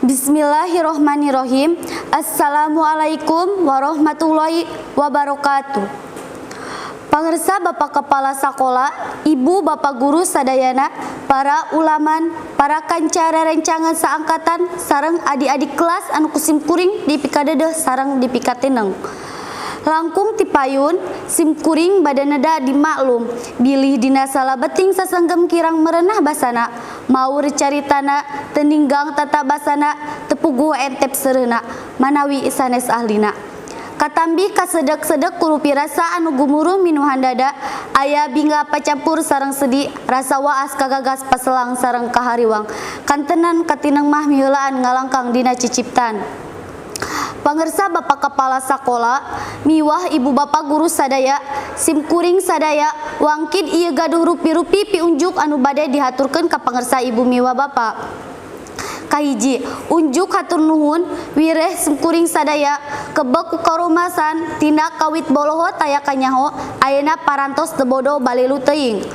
Bismillahirrohmanirrohim. Assalamualaikum warahmatullahi wabarakatuh. Pangersa Bapak Kepala Sekolah, Ibu Bapak Guru sadayana, para ulaman, para kanca rerencangan saangkatan, sareng adik-adik kelas anu ku sim kuring dipikadedeh sareng dipikatineng. Langkung tipayun, sim kuring bade neda dimaklum, bilih dina salabeting sasenggem kirang merenah basana, maur caritana, teu ninggang tata basana, teu puguh entep seureuna, manawi sanes ahlina. Katambi kasedek-sedek ku rupi rasa anu gumuruh minuhan dada, aya bingah pacampur sareng sedih, rasa waas kagagas paselang sareng kahariwang. Kantenan katineng mah miheulaan ngalangkang dina ciciptan. Pangersa Bapak Kepala Sakola, miwah Ibu Bapak Guru sadaya, sim kuring sadaya, wangkid ieu gaduh rupi-rupi piunjuk anu bade dihaturkeun ka pangersa Ibu miwah Bapak. Kahiji, unjuk hatur nuhun wireh sim kuring sadaya kebek ku karumasan tina kawit boloho taya kanyaho ayeuna parantos teu bodo balilu teuing.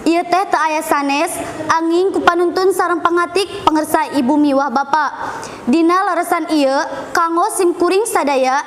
Ieu teh teu aya sanes anging ku panuntun sareng pangatik pangersa Ibu miwah Bapak. Dina leresan ieu kanggo sim kuring sadaya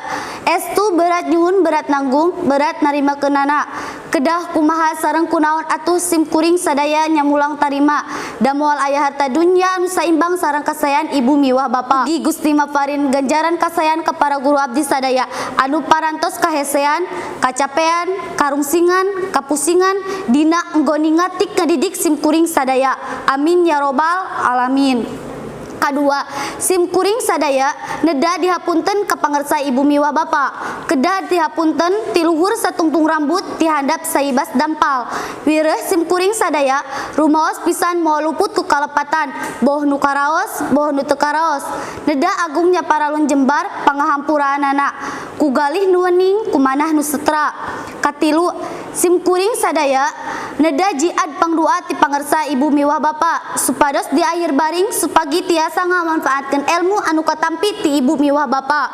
estu berat nyuhun, berat nanggung, berat narimakeunana. Kedah kumaha sareng kunaon atuh sim kuring sadaya nyamulang tarima, da moal aya harta dunya anu saimbang sareng kasaean Ibu miwah Bapak. Mugi Gusti maparin ganjaran kasaean ka para guru abdi sadaya anu parantos kahesean, kacapean, karungsingan, kapusingan dina enggoni ngatik ngadidik sim kuring sadaya. Amin ya robbal alamin. Kadua, sim kuring sadaya neda dihapunten ka pangersa Ibu miwah Bapak. Kedah dihapunten ti luhur satungtung rambut ti handap saibas dampal. Wireh sim kuring sadaya rumaos pisan moal luput ku kalepatan, boh nu karaos, boh nu teu karaos. Neda agung nya paralun jembar pangahampuranana. Ku galih nu wening, ku manah nu setra. Katilu, sim kuring sadaya neda jiad pangdua ti pangersa Ibu miwah Bapak supados di akhir baring supagi tiasa ngamanfaatkeun ilmu anu katampi ti Ibu miwah Bapak.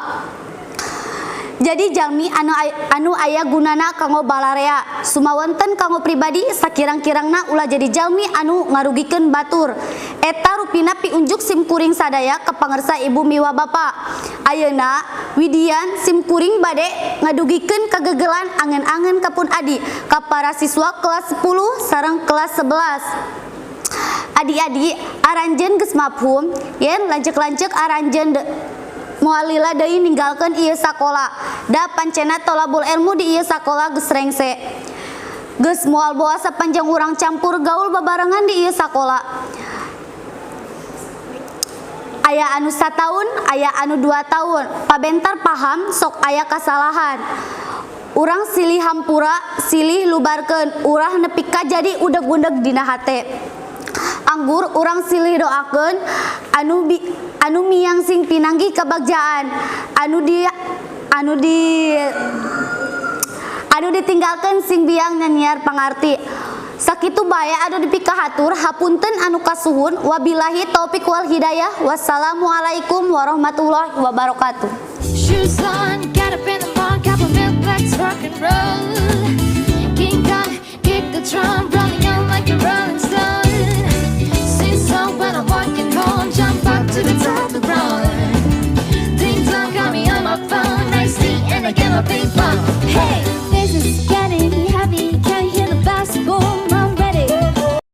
Jadi jalmi anu aya gunana kanggo balarea, sumawonten kanggo pribadi, sakirang-kirangna ulah jadi jalmi anu ngarugikeun batur. Eta rupina piunjuk sim kuring sadaya ka pangersa Ibu miwah Bapak. Ayeuna widian sim kuring bade ngadugikeun kagegelan angen-angen ka pun adi ka para siswa kelas 10 sareng kelas 11. Adi-adi, aranjeun geus mafhum yen lanceuk-lanceuk aranjeun moal lila deui ninggalkeun ieu sakola. Da pancena tolabul ilmu di ieu sakola geus rengse. Geus moal boa sapanjang urang campur gaul babarengan di ieu sakola. Aya anu sataun, aya anu 2 tahun. Pabentar paham sok aya kasalahan. Urang silih hampura, silih lubarkeun, urang nepi ka jadi udeg-udeg dina hate. Anggur urang silih doakeun anu miang sing pinanggih kebagjaan, anu ditinggalkeun sing biang nyanyiar pangarti. Sakitu bae anu dipikahatur, hapunten anu kasuhun, wabillahi taufik wal hidayah, wassalamualaikum warahmatullahi wabarakatuh. Shoes on, get up in the morning, cup of milk, let's rock and roll. King Kong, kick the drum, rolling on like a rolling stone. Sing song when I'm walking home, jump up to the top of the ground. Ding dong, call me on my phone, nice tea, and I get my ping pong. Hey!